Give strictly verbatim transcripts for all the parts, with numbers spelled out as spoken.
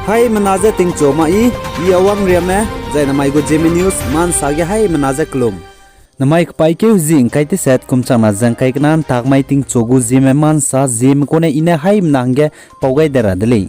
Haimena je tingchu ma i, i Awang Riame, zai namai gu Zeme News, mansa ge haimena je kelum. Namai kepaîkeu hezi ngkai teset kum changna ze ngkai kena ntak mai tingchu gu Zeme mansa Zeme kune i ne haimena hangge pau gai de ra de lei.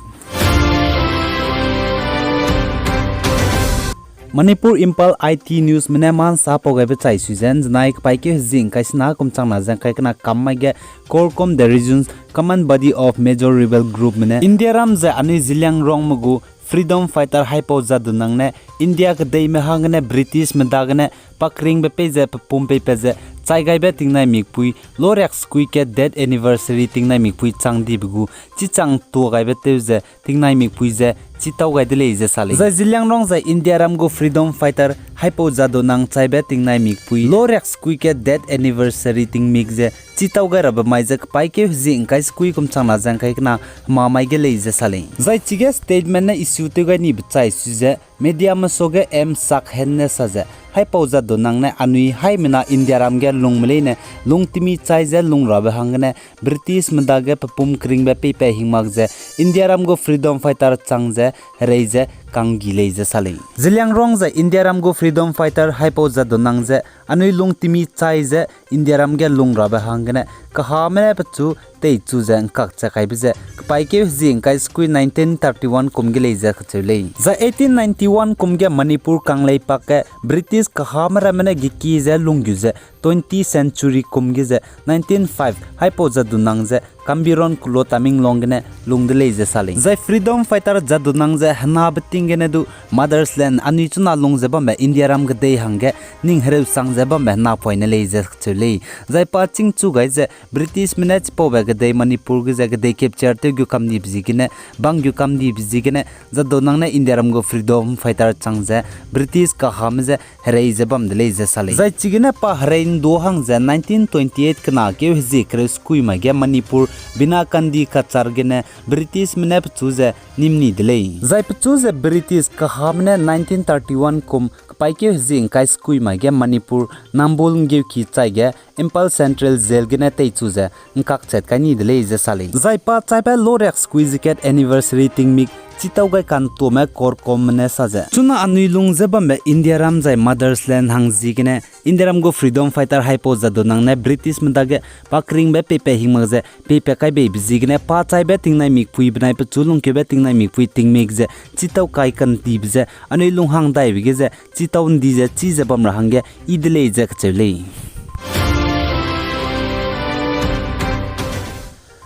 Manipur Imphal I T Newsme ne mansa pau gaibe chai sui ze, ’nzenai kepaîkeu hezi ngkai sena kum changna ze ngkai kena kam mai ge CORCOM, the region's common body of major rebel groupme ne Indiaram zai anui Zeliangrongme gu freedom fighter haipau Jadonang ne India kedeime hanggene Britishme dagene pakringbe pei ze pepum peipat ze chai gaibe tingnai mikpui loriak sekui ke death anniversary tingnai mikpui chang dibe gu chichang tua gaibe tew ze tingnai mikpui ze chitau gai de lei ze sa lei. Zai Zeliangrong zai Indiaram gu freedom fighter haipau Jadonang chaibe tingnai mikpui loriak sekui ke death anniversary tingmik ze chitau gai rabe mai ze kepaîkeu hezi ngkai sekui kum changna ze ngkai kena hema mai ge lei ze sa lei. Zai chige statement ne issue tew gai nibe chai sui ze mediame suage M Sakhen ne sa ze, haipau Jadonang ne anui haimena Indiaram ge lungme leine lung temi chai ze lung rabe hanggene Britishme dage pepum keringbe peipat hingmak ze Indiaram gu freedom fighter chang ze herei ze kanggi lei ze sa lei. Zeliangrong zai Indiaram gu freedom fighter haipau Jadonang ze anui lung temi chai ze Indiaram ge lung rabe hanggene kahame ne pechu teichu ze ngkakchat kaibe ze kepaîkeu hezi ngkai sekui nineteen thirty-one kum ge lei ze kacheu lei. Zai eighteen ninety-one kum ge Manipur kanglei pak ge British kahame ramme ne geki ze lunggu ze twenty century kum ge ze nineteen five haipau Jadonang ze Kambiron Kulo Tamenglong gene lung de lei ze sa lei. Zai freedom fighter Jadonang ze henabe ting gene du mother's land anui chuna lung ze bambe Indiaram kedei hangge ning hereusang ze bambe henapoine lei ze kacheu lei. Zai pa chîngchu gai ze Britishme ne chipaube kedei Manipur ge ze kedei capture tew gu kam dibe ziegene, bang gu kam dibe ziegene, Jadonang ne Indiaram gu freedom fighter chang ze British kahame ze herei ze bam de lei ze sa lei. Zai chigene pa herei ndu hang ze nineteen twenty-eight kena keu hezi kereu sekui mai ge Manipur Binakandi Cachar gene Britishme ne pechu ze nîm ni de lei. Zai pechu ze British kahame ne nineteen thirty-one kum kepaîkeu hezi ngkai sekui mai ge Manipur Nambol nggeuki chai ge Imphal Central Jail gene teichu ze ngkakchat kai ni de lei ze sa lei. Zai pa chaibe loriak sekui ze kat anniversary tingmik chitau gai kantuame CORCOMme ne sa ze, chuna anui lung ze bambe Indiaram zai mother's land hang ziegene Indiaram gu freedom fighter haipau Jadonang ne Britishme dage pakringbe peipat hingmak ze peipat kai beibe ziegene pa chaibe tingnai mikpui benai pechu lungkeube tingnai mikpui tingmik ze chitau kai kandibe ze anui lunghang daibe ge ze chitau ndi ze chî ze bam ra hangge yi de lei ze kacheu lei.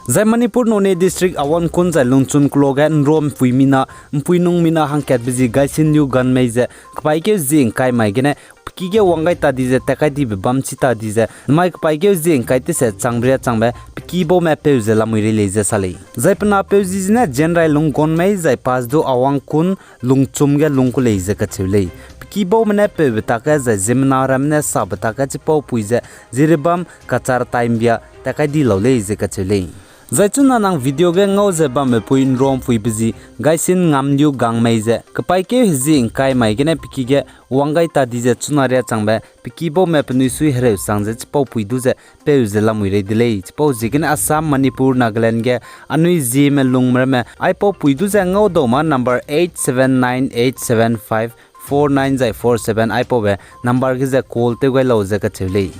Zai Manipur Noney District Awangkhun zai Lungchun Kulo ge nrua mpui mina, mpuinung mina hangkatbe zi Gaisinliu Ganmei ze kepaîkeu zi ngkai mai gene peki ge wang gai ta di ze tat kai dibe bam chi ta di ze, namai kepaîkeu zi ngkai tese changbe ria changbe peki baume peu ze lamui rei lei ze sa lei. Zai pe napeu zi zene Jenrailung Ganmei zai pa ze du Awangkhun Lungchum ge lung ku lei ze kacheu lei. Peki baume ne peube tak ge zai ziemmena ramme ne sabe tak ge chipaupui ze Jiribam Cachar Taimbia tat kai di lau lei ze kacheu lei. Zai chuna nang video ge ngau ze bambe pui nrua mpuibe zi Gaisin Ngamliu Gangmei ze kepaîkeu hezi ngkai mai gene peki ge wang gai ta di ze chuna ria changbe peki baume penui sui hereusang ze chipaupui du ze peu ze lamui rei de lei. Chipau ziegene Assam, Manipur, Nagaland ge anui zieme lungme ramme aipaupui du ze ngau dau ma number eight seven nine eight seven five four nine zai four seven aipaube number ge ze call tew gai lau ze kacheu lei.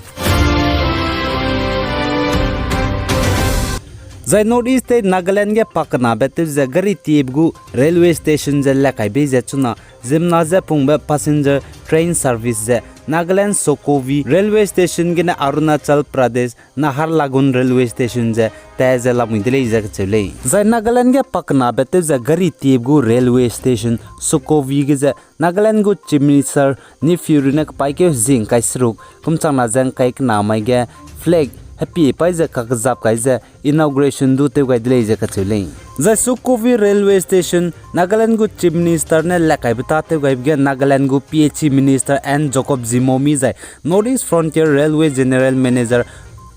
Zai North East State Nagaland ge pakenabe tew ze gari tiebe gu railway station ze le kai bei ze chuna ziemmena je pungbe passenger train service ze Nagaland Sokovi railway station gene Arunachal Pradesh Naharlagun railway station ze ta ze lamui de lei ze kacheu lei. Zai Nagaland ge pakenabe tew ze gari tiebe gu railway station Sokovi ge ze Nagaland gu Chief Minister Neiphiu Rio ne kepaîkeu hezi ngkai seruk kum changna ze ngkai kena mai ge flag hepie paî ze kakzap kai ze inauguration du tew gai de lei ze kacheu lei. Zai Sokovi railway station Nagaland gu Chief Minister ne le kaibe tâ tew gaibe ge Nagaland gu P H E Minister N Jacob Zhimomi zai North East Frontier Railway General Manager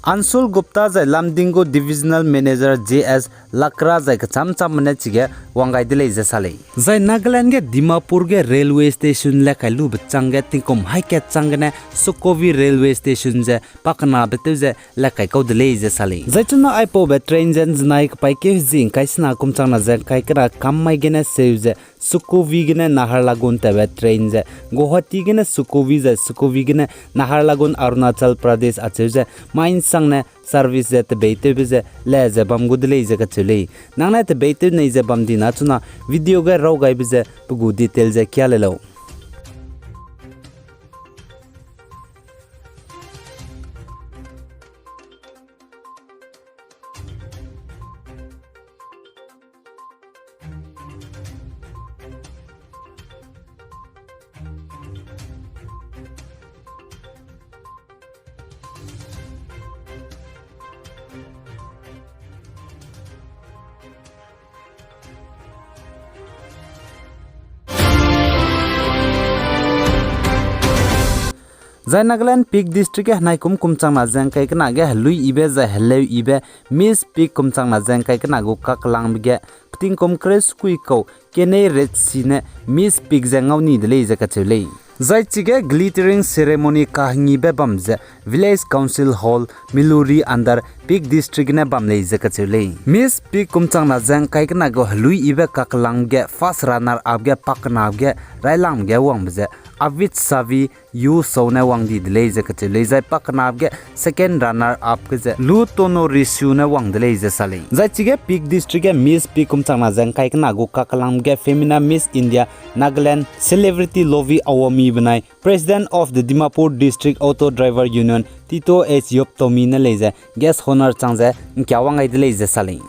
Anshul Gupta zai Lumding gu Divisional Manager J S Lakra zai kecham chamme ne chige wang gai de lei ze sa lei. Zai Nagaland ge Dimapur ge railway station le kai lu bechang ge tingkum haî kat chang gene Sukovi railway station ze pakenabe tew ze le kai kau de lei ze sa lei. Zai chuna aipaube train ze nzenai kepaîkeu zi ngkai sena kum changna ze ngkai kena kam mai gene seu ze Sukovi gene Naharlagun tabe train ze Guwahati gene Sukovi zai Sukovi gene Naharlagun Arunachal Pradesh acheu ze mai nsangne service ze tebeitewbe ze le ze bam gu de lei ze kacheu lei. Nang ne tebeitew nei ze bam dina chuna video ge raw gaibe ze pe gu detail ze kia le lau. Zai Nagaland Phek District ge henai kum kum changna ze ngkai kena ge heluiyibe zai heleuyibe Miss Phek kum changna ze ngkai kena gu kaklangbe ge peting kum kereu sekui kau Kenei Red Sea ne Miss Phek ze ngau ni de lei ze kacheu lei. Zai chige glittering ceremony kahengibe bam ze Village Council Hall, Miluri under Phek District gene bam lei ze kacheu lei. Miss Phek kum changna ze ngkai kena gu heluiyibe kaklangbe ge first runner up ge pakenabe ge railangbe ge wangbe ze Avit Savi Yu Sou ne wang di de lei ze kacheu lei. Zai pakenabe ge second runner up ge ze Lu Tono Risu ne wang de lei ze sa lei. Zai chige Phek District ge Miss Phek kum changna ze ngkai kena gu kaklangbe ge Femina Miss India Nagaland Celebrity Lovi Awomi benai President of the Dimapur District Auto Driver Union Tito H Yoptomi ne lei ze guest honour chang ze ngkia wang gai de lei ze sa lei.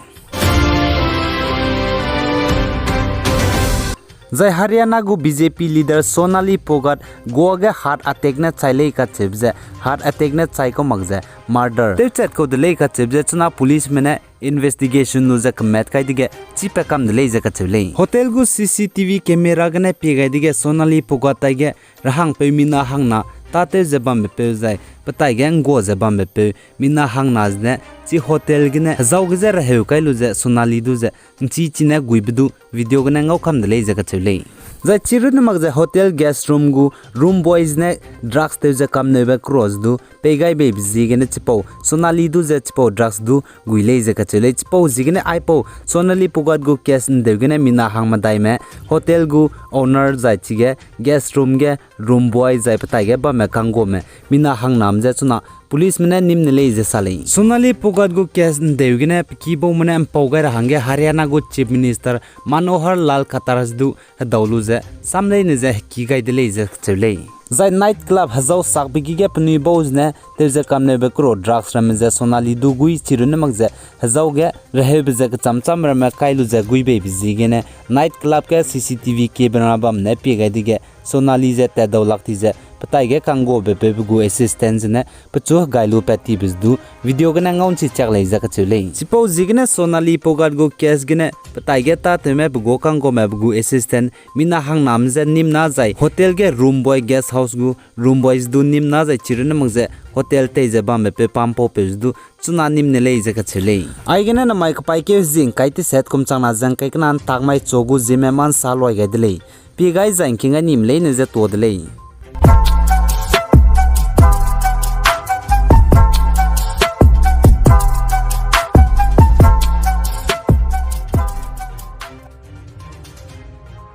Zai Haryana gu B J P leader Sonali Phogat Goa ge heart attack ne chai lei kacheube ze heart attack ne chai kau mak ze murder tewchat kau de lei kacheube ze chuna policeme ne investigation lu ze kemat kai dege chî pa kam de lei ze kacheu lei. Hotel gu C C T V camera gene pie gai dege Sonali Phogat taige rehangpeu mina hangna tâtew ze bambepeu zai pe taige nggua ze bambepeu mina hangna zene chi hotel gene hezau ge je reheu kai lu ze Sonali du ze nchi chine guibe du video gene ngau kam de lei ze kacheu lei. Zai chirunne mak ze hotel guest room gu room boys ne drugs tew ze kamneube cross du pei gai beibe ziegene chipau Sonali du ze chipau drugs du gui lei ze kacheu lei. Chipau ziegene aipau Sonali Phogat gu case ndeu gene mina hang medaime hotel gu owner zai chige guest room ge room boy zai pe taige bamme kangguame mina hangnam ze chuna policeme ne nîm ne lei ze sa lei. Sonali Phogat gu case ndeu gene pe kibaume ne mpau gai ra hangge Haryana gu Chief Minister Manohar Lal Khattar du hedau lu ze sam leine ze heki gai de lei ze kacheu lei. Zai night club hezau sakbe gi ge penui bau zene tew ze kamneube kero drugs ramme ze Sonali du gui chirunne mak ze hezau ge reheube ze kecham cham ramme kai lu ze gui beibe ziegene night club ge C C T V camera bam ne pie gai dege Sonali ze tat dau lak ti ze pe taige kangguabepeu pe gu assistant zene pechu hegai lu pat tibe du video gene ngau nchi chak lei ze kacheu lei. Chipau ziegene Sonali Phogat gu case gene pe taige tâtewme pe gu kangguame pe gu assistant mina hangnam ze nîm na zai hotel ge room boy guest house gu room boys du nîm na zai chirunne mak ze hotel tei ze bambepeu pampaupeu du chuna nîm ne lei ze kacheu lei. Aigene namai kepaîkeu zi ngkai teset kum changna ze ngkai kena ntak mai chu gu ziemme ma nsa luai gai de lei. Pie gai zai ngking gai nîm leine ze tuâ de lei.